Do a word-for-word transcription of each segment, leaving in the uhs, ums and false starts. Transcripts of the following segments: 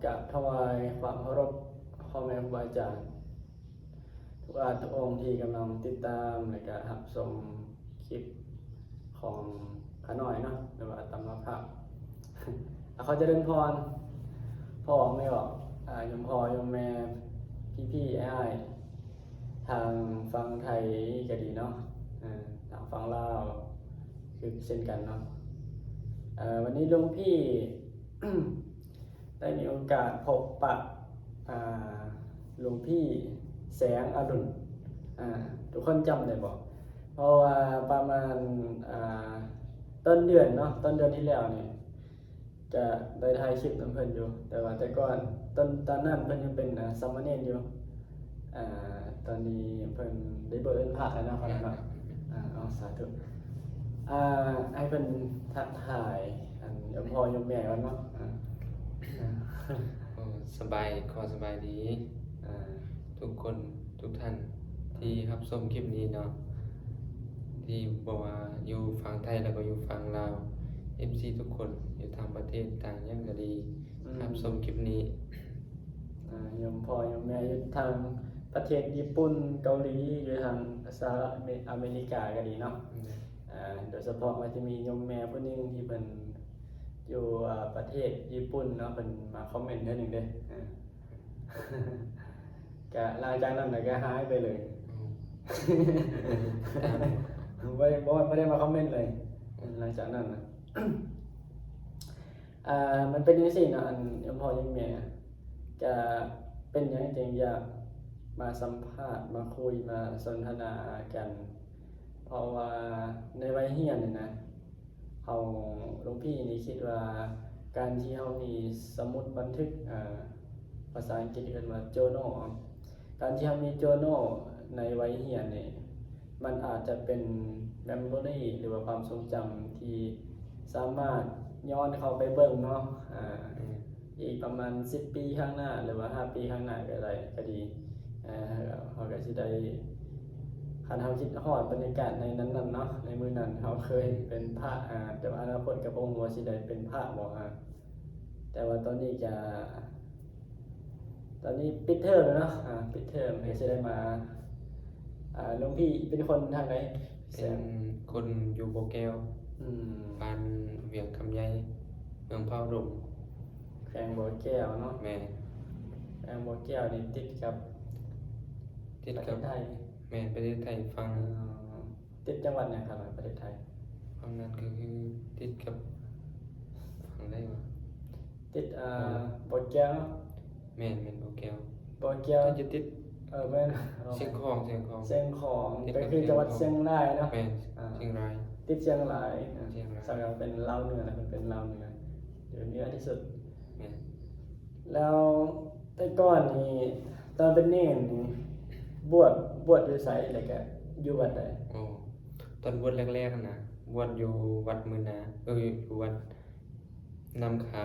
กราบถวายความเคารพพ่อแม่ครูบาอาจารย์ ทุกท่านทุกองค์ที่กำลังติดตามและก็รับชมคลิปของข้าน้อยเนาะ หรือว่าอาตมาภาพ อ่ะ ขอเจริญพร พ่อแม่บอก อ่า โยมพ่อโยมแม่ พี่ๆ อ้ายๆ ทางฝั่งไทยก็ดีเนาะ อ่า ทางฝั่งลาวคือเช่นกันเนาะ อ่า วันนี้หลวงพี่ ได้มีโอกาสพบปะ อ่า หลวงพี่แสงอรุณ อ่า ทุกคนจำได้บ่ เพราะว่าประมาณ อ่า ต้นเดือนเนาะ ต้นเดือนที่แล้วนี่ จะได้ถ่ายคลิปนำเพิ่นอยู่ แต่ว่าแต่ก่อน ตอน ตอนนั้นเพิ่นยังเป็น อ่า สามเณรอยู่ อ่า ตอนนี้เพิ่นได้บวชเป็นพระแล้วเนาะ ครับ อ่า เอา สาธุ อ่า ให้เพิ่นทักทาย อัน โยมพ่อโยมแม่ก่อนเนาะ อ่า อ่า โอ้ สบาย ขอสบายดี อ่า ทุกคน ทุกท่านที่รับชมคลิปนี้เนาะ ที่บอกว่าอยู่ฝั่งไทยแล้วก็อยู่ฝั่งลาว เอฟซี ทุกคน อยู่ต่างประเทศ ต่างหยังก็ดี อืม รับชมคลิปนี้ อ่า โยมพ่อโยมแม่อยู่ทางประเทศญี่ปุ่น เกาหลี อยู่ทางสหรัฐอเมริกาก็ดีเนาะ อืม อ่า โดยเฉพาะว่าจะมีโยมแม่ผู้หนึ่งที่เพิ่นอยู่ อ่า ประเทศญี่ปุ่นเนาะ เพิ่นมาคอมเมนต์เทื่อหนึ่งเด้ อ่า ก็หลังจากนั้นน่ะก็หายไปเลย อืม บ่ได้ บ่ บ่ได้มาคอมเมนต์เลย หลังจากนั้นน่ะ อ่า มันเป็นจังซี่เนาะ อัน โยมพ่อโยมแม่ จะเป็นหยังจึงอยากมาสัมภาษณ์ มาคุย มาสนทนากัน เพราะว่าในวัยเรียนนี่นะ เฮา หลวงพี่นี่คิดว่าการที่เฮามีสมุดบันทึก อ่า ภาษาอังกฤษเอิ้นว่า journal การที่เฮามี journal ในวัยเรียนนี่ มันอาจจะเป็น memory หรือว่าความทรงจำที่สามารถย้อนเข้าไปเบิ่งเนาะ อ่า อืม อีกประมาณสิบปีข้างหน้า หรือว่าห้าปีข้างหน้าก็ได้ ก็ดี อ่า เฮาก็สิได้ คันเฮาคิดฮอดบรรยากาศในนั้นๆ เนาะ ในมื้อนั้นเฮาเคยเป็นพระ อ่า แต่ว่าอนาคตก็บ่ฮู้ว่าสิได้เป็นพระบ่ อ่า แต่ว่าตอนนี้ก็ ตอนนี้ปิดเทอมแล้วเนาะ อ่า ปิดเทอมก็สิได้มา อ่า หลวงพี่เป็นคนทางใด? เป็นคนอยู่บ่อแก้ว อืม บ้านเวียงคำใหญ่ เมืองผาอุดม แขวงบ่อแก้วเนาะ แม่น แขวงบ่อแก้วนี่ติดกับ ติดกับ ประเทศไทย แม่น ประเทศไทยฝั่ง อ๋อ ติดจังหวัดหยังครับ ประเทศไทย? ฝั่งนั้นก็คือติดกับ ฝั่งใดวะ? ติด อ่า บ่อแก้วเนาะ แม่น แม่น บ่อแก้ว บ่อแก้ว น่าจะติด เออ แม่น เชียงของ เชียงของ เชียงของ ติดกับ ก็คือจังหวัดเชียงรายเนาะ แม่น อ่า เชียงราย ติดเชียงราย อ่า เชียงราย สำหรับเป็นลาวเหนือนะ มันเป็นลาวเหนือ อยู่เหนือที่สุด แม่น แล้วแต่ก่อนนี่ ตอนเป็นเณรนี่ บวช บวชอยู่ไส แล้วก็อยู่วัดใด? โอ้ ตอนบวชแรกๆ นะ บวชอยู่วัดหมื่นนา เอ้ย อยู่วัดน้ำคา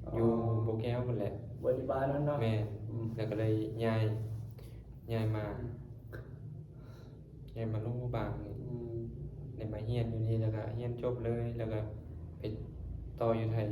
อ๋อ อยู่บ่อแก้วพู้นแหละ บวชอยู่บ้านนั่นเนาะ แม่น อืม แล้วก็เลยย้าย ย้ายมา อืม ย้ายมาหลวงพระบางนี่ อืม ได้มาเรียนอยู่นี่ แล้วก็เรียนจบเลย แล้วก็ไปต่ออยู่ไทย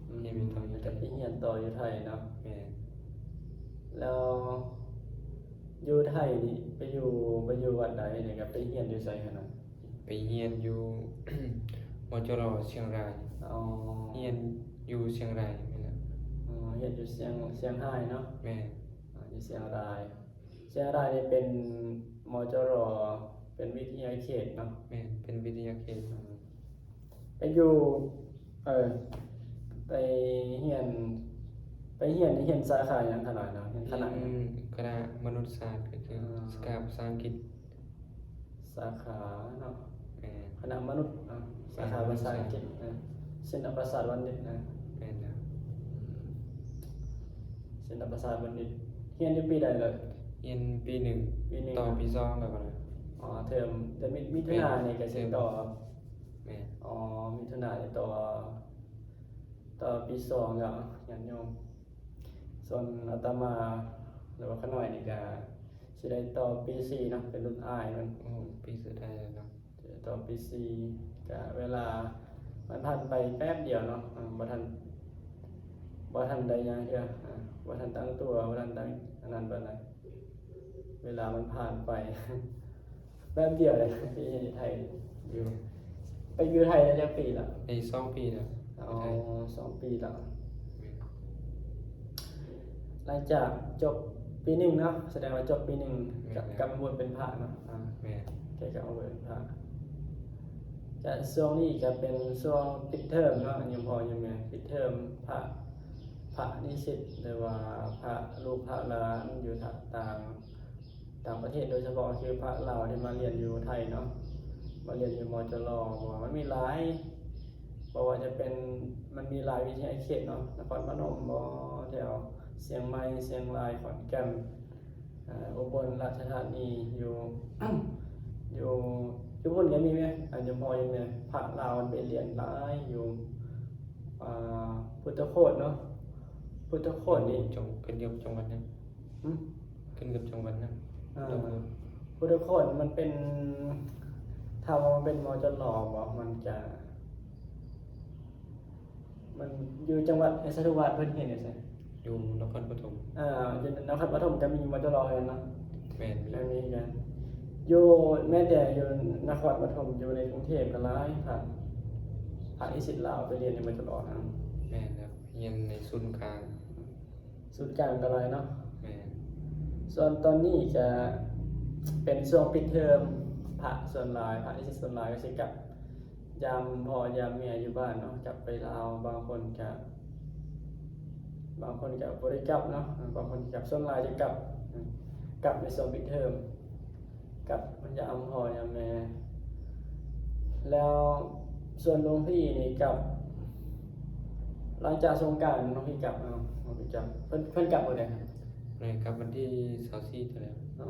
อืม เรียนไปต่ออยู่ไทย ก็ไปเรียนต่ออยู่ไทยเนาะ แม่น แล้วอยู่ไทยนี่ ไปอยู่ ไปอยู่วัดใดนี่ ก็ไปเรียนอยู่ไสหั่นน่ะ? ไปเรียนอยู่ มจร เชียงราย อ๋อ เรียนอยู่เชียงรายนี่แหละ อ๋อ เรียนอยู่เชียง เชียงรายเนาะ แม่น อ่า อยู่เชียงราย เชียงรายนี่เป็น มจร เป็นวิทยาเขตเนาะ แม่น เป็นวิทยาเขต อืม ไปอยู่ เออ ไปเรียน ไปเรียน เรียนสาขาหยัง คณะเนาะ เรียนคณะหยัง? เรียนคณะมนุษยศาสตร์ ก็คือ อ่า สาขาภาษาอังกฤษ สาขาเนาะ แม่น คณะมนุษย์เนาะ แม่น สาขาภาษาอังกฤษนะ ศิลปศาสตร์บัณฑิตนะ แม่นครับ อืม ศิลปศาสตร์บัณฑิต เรียนอยู่ปีใดเลย? เรียนปีหนึ่ง ปีหนึ่ง ต่อปีสองแล้วก็นะ อ๋อ เทอม แต่มิ มิถุนานี่ก็สิต่อ แม่น อ๋อ มิถุนานี่ต่อ ต่อปีสองแล้ว ญาติโยม ส่วนอาตมา หรือว่าข้าน้อยนี่ก็สิได้ต่อปีสี่เนาะ เป็นรุ่นอ้ายมัน โอ้ ปีสุดท้ายแล้วเนาะ ต่อปีสี่ ก็เวลามันผ่านไปแป๊บเดียวเนาะ อ่า บ่ทัน บ่ทันได้หยังเทื่อ อ่า บ่ทันตั้งตัว บ่ทันตั้งอันนั้นปานใด เวลามันผ่านไป แป๊บเดียวเลย ที่ไทยอยู่ ไปอยู่ไทยได้จักปีละ ได้สองปีแล้ว อ๋อ ไทย สองปีละ แม่น หลังจากจบปีหนึ่งเนาะ แสดงว่าจบปีหนึ่ง แม่น กลับ แล้ว กลับมาบวชเป็นพระเนาะ อ่า แม่น แกกลับมาบวชเป็นพระ จะช่วงนี้จะเป็นช่วงปิดเทอมเนาะ โยมพ่อโยมแม่ ปิดเทอมพระ พระนิสิต หรือว่าพระลูกพระหลานอยู่ต่าง ต่างประเทศ โดยเฉพาะคือพระลาวที่มาเรียนอยู่ไทยเนาะ มาเรียนอยู่ มจร เพราะว่ามันมีหลาย เพราะว่าจะเป็น มันมีหลายวิทยาเขตเนาะ นครพนมบ่ แถวเชียงใหม่ เชียงราย ขอนแก่น อ่า อุบลราชธานี อยู่ อยู่ อยู่พุ่นก็มีไหม อ่า โยมพ่อโยมแม่ พระลาวมันไปเรียนหลายอยู่ อ่า พุทธโคตรเนาะ พุทธโคตรนี่ จัง ขึ้นกับจังหวัดนั้น หึ ขึ้นกับจังหวัดนั้น อ่า พุทธโคตร พุทธโคตรมันเป็น ถ้าว่ามันเป็น มจร บ่ มันจะ มันอยู่จังหวัด ไอ้ สาธุวาดเพิ่นเห็นอยู่ไส อยู่นครปฐม อ่า อยู่นครปฐมจะมี มจร เห็นเนาะ แม่น แม่นมีกัน อยู่ แม้แต่อยู่นครปฐม อยู่ในกรุงเทพฯก็หลาย พระ พระนิสิตลาวไปเรียนใน มจร นะ แม่นครับ เรียนในศูนย์กลาง ศูนย์กลางก็หลายเนาะ แม่น ส่วนตอนนี้จะเป็นช่วงปิดเทอม พระส่วนหลาย พระนิสิตส่วนหลายก็สิกลับ ยามพ่อยามแม่อยู่บ้านเนาะ กลับไปลาว บางคนก็ บางคนก็บ่ได้กลับเนาะ บางคนกลับ ส่วนหลายจะกลับ กลับในช่วงปิดเทอม กลับมายามพ่อยามแม่ แล้วส่วนหลวงพี่นี่กลับ หลังจากสงกรานต์หลวงพี่กลับเนาะ หลวงพี่กลับ เพิ่น เพิ่นกลับมื้อใดครับ แม่น กลับวันที่ซาวสี่เท่านั้น อ๋อ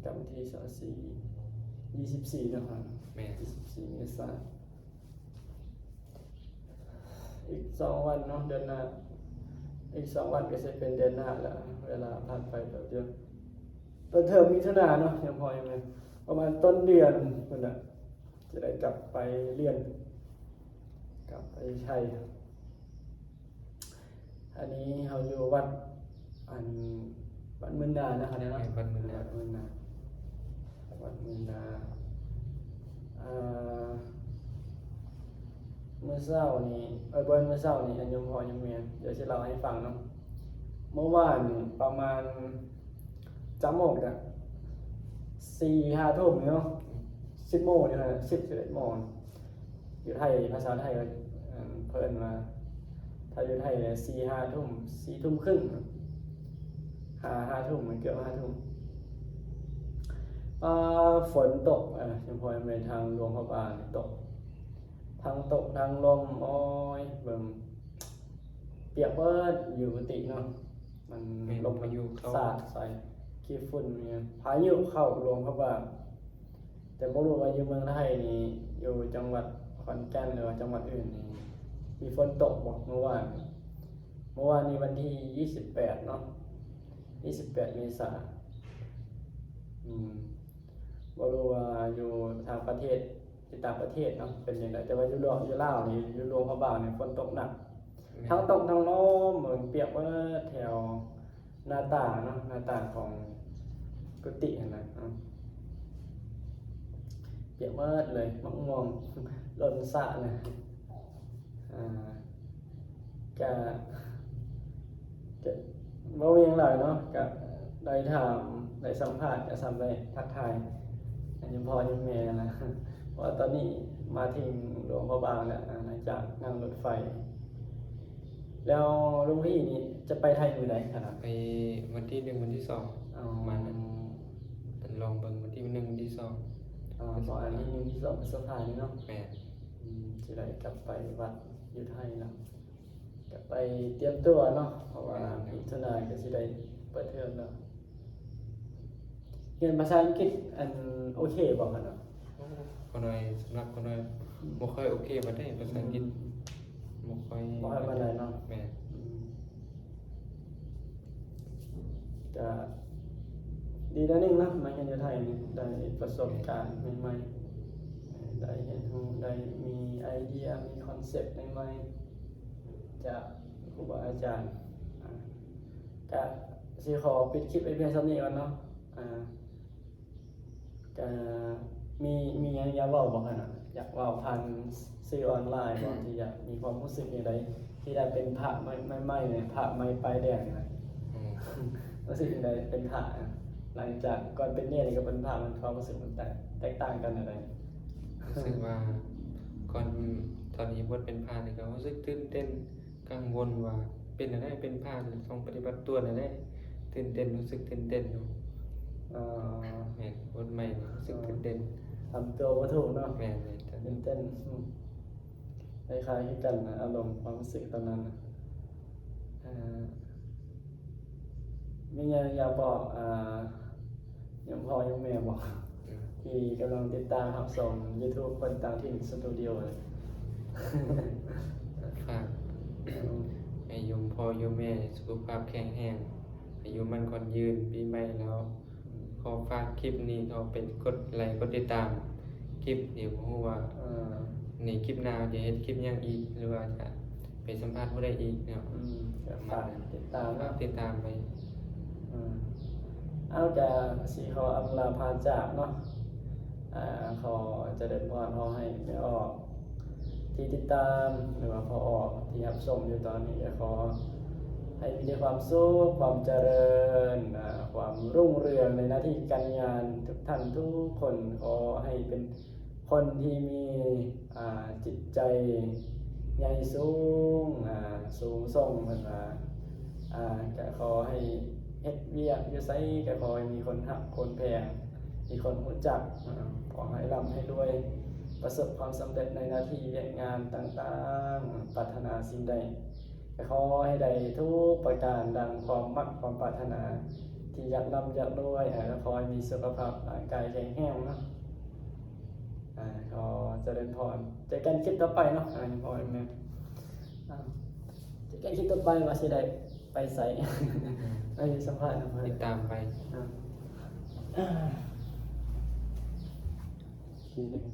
กลับวันที่ซาวสี่ ยี่สิบสี่เนาะครับ แม่น ยี่สิบสี่เมษา อีกสองวันเนาะ เดือนหน้า อีกสองวันก็สิเป็นเดือนหน้าแล้ว เวลาผ่านไปแป๊บเดียว เปิดเทอมมิถุนาเนาะ โยมพ่อโยมแม่ ประมาณต้นเดือนพุ้นน่ะ จะได้กลับไปเรียน กลับไปไทย อันนี้เราอยู่วัด อัน วัดหมื่นนานะครับเนี่ยเนาะ แม่น วัดหมื่นนา วัดหมื่นนา วัดหมื่นนา อ่า มื้อเช้านี่ เอ้ย บ่แม่นมื้อเช้านี่ อันโยมพ่อโยมแม่ เดี๋ยวสิเล่าให้ฟังเนาะ เมื่อวานนี่ประมาณ จักโมงจ้ะ สี่ห้าทุ่มนี่เนาะ สิบโมงนี่นะ สิบ สิบเอ็ดโมง อยู่ไทย ภาษาไทยก็ เอิ่ม เพิ่นว่า ถ้าอยู่ไทยเนี่ย สี่ห้าทุ่ม สี่ทุ่มครึ่ง ห้า ห้าทุ่ม มันเกือบห้าทุ่ม อ่า ฝนตก อ่า โยมพ่อโยมแม่ ทางหลวงพระบางนี่ตก ทั้งตกทั้งลม โอ้ย เบิ่ง เปียกเบิด อยู่กุฏิเนาะ มัน แม่น ลม พายุเข้า สาดใส่ ขี้ฝุ่นเนี่ย พายุเข้าหลวงพระบาง แต่บ่รู้ว่าอยู่เมืองไทยนี่ อยู่จังหวัดขอนแก่นหรือว่าจังหวัดอื่นนี่ มีฝนตกบ่เมื่อวาน เมื่อวานนี้วันที่ยี่สิบแปดเนาะ ยี่สิบแปดเมษา อืม บ่รู้ว่าอยู่ทางประเทศ อยู่ต่างประเทศเนาะ เป็นจั่งใด แต่ว่าอยู่ลาว อยู่ลาวนี่ อยู่หลวงพระบางนี่ฝนตกหนัก แม่น ทั้งตกทั้งลม เบิ่งเปียกเบิดแถวหน้าต่างเนาะ หน้าต่างของกุฏิหั้นนะ เอ้า เปียกเบิดเลย มะม่วงหล่นสระนะ อ่า กะ กะบ่มีหยังหลายเนาะ กะได้ถาม ได้สัมภาษณ์ กะส่ำได้ทักทาย อันนี้พ่ออันนี้แม่นะ เพราะว่าตอนนี้มาถึงหลวงพระบางแล้ว อ่า หลังจากนั่งรถไฟ แล้วหลวงพี่นี่จะไปไทยมื้อใดครับ ไปวันที่หนึ่ง วันที่สอง อ๋อ ประมาณนั้น ลองเบิ่งวันที่หนึ่ง วันที่สอง อ๋อ ประมาณวันที่หนึ่ง ที่สองพฤษภานี่เนาะ แม่น อืม สิได้กลับไปวัดอยู่ไทยเนาะ กลับไปเตรียมตัวเนาะ เพราะว่า แม่นครับ มิถุนายนก็สิได้เปิดเทอมแล้ว เรียนภาษาอังกฤษ อัน โอเคบ่ครับเนาะ ข้าน้อย สำหรับข้าน้อย อืม บ่ค่อยโอเคปานใดภาษาอังกฤษ อืม บ่ค่อย บ่ค่อยปานใดเนาะ แม่น อืม ก็ดีแล้วหนึ่งเนาะ มาเรียนอยู่ไทยนี่ ได้ประสบการณ์ใหม่ๆ ได้เรียนรู้ ได้มีไอเดีย มีคอนเซปต์ใหม่ๆ จาก ครูบาอาจารย์ อ่า ก็สิขอปิดคลิปไว้เพียงเท่านี้ก่อนเนาะ อ่า ก็มี มีหยังอยากเว้าบ่คะน่ะ อยากเว้าผ่านสื่อออนไลน์บ่ ที่อยากมีความรู้สึกจั่งใด ที่ได้เป็นพระใหม่ ใหม่ๆเนี่ย พระใหม่ป้ายแดงนะ อืม รู้สึกจั่งใดเป็นพระอะ หลังจากก่อนเป็นเณรนี่ก็เป็นพระ มันความรู้สึกมันแตก แตกต่างกันจั่งใด รู้สึกว่าก่อน ตอนที่บวชเป็นพระนี่ก็รู้สึกตื่นเต้น กังวลว่าเป็นจั่งใด เป็นพระนี่ต้องปฏิบัติตัวจั่งใด ตื่นเต้น รู้สึกตื่นเต้นอยู่ อ๋อ แม่น บวชใหม่นี่รู้สึกตื่นเต้น ทำตัวบ่ถูกเนาะ แม่นๆ ตื่นเต้น อืม คล้ายๆคือกันนะ อารมณ์ความรู้สึกตอนนั้นนะ อ่า มีหยังอยากบอก อ่า โยมพ่อโยมแม่บ่ อืม ที่กำลังติดตามรับชม YouTube คนต่างถิ่นสตูดิโอเลย ฝาก อืม ให้โยมพ่อโยมแม่สุขภาพแข็งแรง อายุมั่นขวัญยืน ปีใหม่แล้ว อืม ขอฝากคลิปนี้ ขอไปกดไลค์กดติดตามคลิป เดี๋ยวบ่ฮู้ว่า เอ่อ ในคลิปหน้าจะเฮ็ดคลิปหยังอีก หรือว่าจะไปสัมภาษณ์ผู้ใดอีกเนาะ อืม ก็ฝากติดตามเนาะ ฝากติดตามไป อืม เอา ก็สิขออำลาพาจากเนาะ อ่า ขอเจริญพร ขอให้แม่ออกที่ติดตาม หรือว่าพ่อออกที่รับชมอยู่ตอนนี้ ก็ขอให้มีแต่ความสุข ความเจริญ อ่า ความรุ่งเรืองในหน้าที่การงาน ทุกท่านทุกคน ขอให้เป็นคนที่มี อ่า จิตใจใหญ่สูง อ่า สูงส่ง เพิ่นว่า อ่า ก็ขอให้เฮ็ดเวียกอยู่ไสก็ขอให้มีคนฮักคนแพง มีคนรู้จัก อ่า ขอให้ร่ำให้รวย ประสบความสำเร็จในหน้าที่เวียกงานต่างๆ ปรารถนาสิ่งใดก็ขอให้ได้ทุกประการดังความมักความปรารถนา ที่อยากร่ำอยากรวย อ่า ก็ขอให้มีสุขภาพร่างกายแข็งแรงเนาะ อ่า ขอเจริญพร เจอกันคลิปต่อไปเนาะ อ่า พ่อแม่ อ่า เจอกันคลิปต่อไปว่าสิได้ไปไส ไปสัมภาษณ์นำเพิ่น ติดตามไป อ่า อ่า อีกทีหนึ่ง